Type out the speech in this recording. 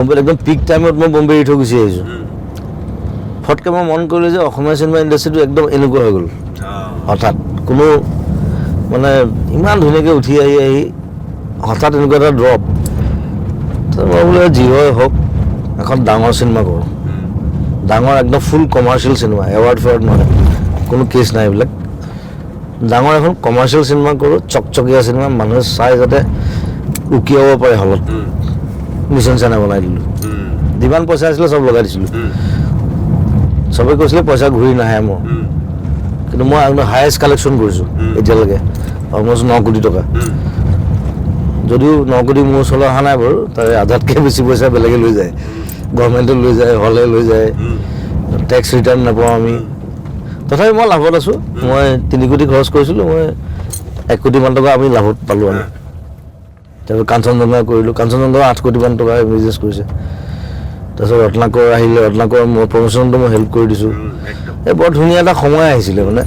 বম্বেত একদম পিক টাইমত মই বম্বে এৰি থৈ গুচি আহিছোঁ। ফটকৈ মই মন কৰিলোঁ যে অসমীয়া চিনেমা ইণ্ডাষ্ট্ৰিটো একদম এনেকুৱা হৈ গ'ল হঠাৎ। কোনো মানে ইমান ধুনীয়াকৈ উঠি আহি আহি হঠাৎ এনেকুৱা এটা ড্ৰপ। মই বোলো যি হয় হওক, এখন ডাঙৰ চিনেমা কৰোঁ, ডাঙৰ একদম ফুল কমাৰ্চিয়েল চিনেমা, এৱাৰ্ড ফেৱাৰ্ড নহয়, কোনো কেছ নাই এইবিলাক। ডাঙৰ এখন কমাৰ্চিয়েল চিনেমা কৰোঁ, চকচকীয়া চিনেমা, মানুহে চাই যাতে উকিয়াব পাৰে হলত। মিছন চাইনা বনাই দিলোঁ। যিমান পইচা আছিলে চব লগাই দিছিলোঁ। চবে কৈছিলে পইচা ঘূৰি নাহে মোৰ, কিন্তু মই একদম হায়েষ্ট কালেকশ্যন কৰিছোঁ এতিয়ালৈকে, অলমষ্ট 9 কোটি টকা। যদিও 9 কোটি মোৰ ওচৰলৈ অহা নাই বাৰু, তাৰে আধাতকৈ বেছি পইচা বেলেগে লৈ যায়, গভৰ্ণমেণ্টে লৈ যায়, হলে লৈ যায়, টেক্স ৰিটাৰ্ণ নাপাওঁ আমি। তথাপি মই লাভত আছোঁ। মই 3 কোটি খৰচ কৰিছিলোঁ, মই 1 কোটিমান টকা আমি লাভত পালোঁ আমি। তাৰপিছত কাঞ্চনজংঘা কৰিলোঁ, কাঞ্চনজংঘা 8 কোটিমান টকা বিজনেছ কৰিছে। তাৰপিছত ৰত্নাকৰ আহিলে, ৰত্নাকৰ মই প্ৰমোশ্যনটো মই হেল্প কৰি দিছোঁ। এই বৰ ধুনীয়া এটা সময় আহিছিলে মানে।